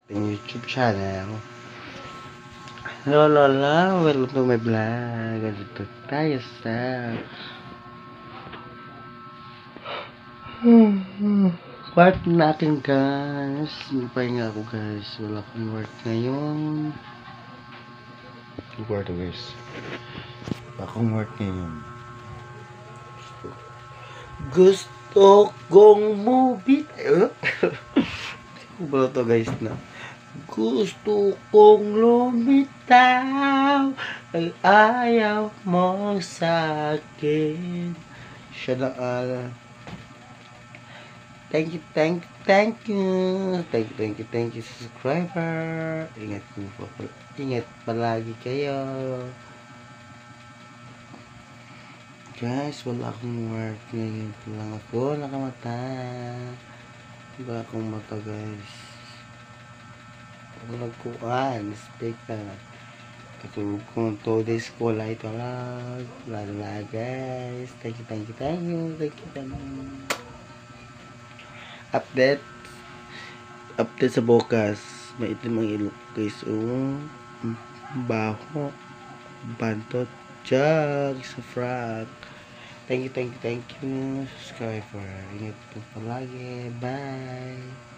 YouTube channel. Hello, Lola. Welcome to my vlog. Dito tayo sa kwarto natin, guys. Magpahinga ako, guys. Wala akong work ngayon. Yung kwarto, guys. Wala akong work ngayon. Gusto kong movie. Ko ba to, guys, na? Gusto kong lumitaw ay ayaw mo sa akin. Siya na all. Thank you, thank you, thank you. Thank you, thank you, thank you, subscriber. Ingat po. Ingat palagi kayo. Guys, wala akong work ngayon. Lang ako nakamata. Wala akong mata, guys. Ako nagkuhan. Speak na. Katulog ko ng 2 days ko. Wala ito lang. Wala na, guys. Thank you, thank you, thank you. Thank you, thank you. Update. Update sa bukas. Maitim ang ilok, guys. Oh. Baho. Bantot. Jug sa frog. Thank you, thank you, thank you. Subscriber. Ingat po palagi. Bye.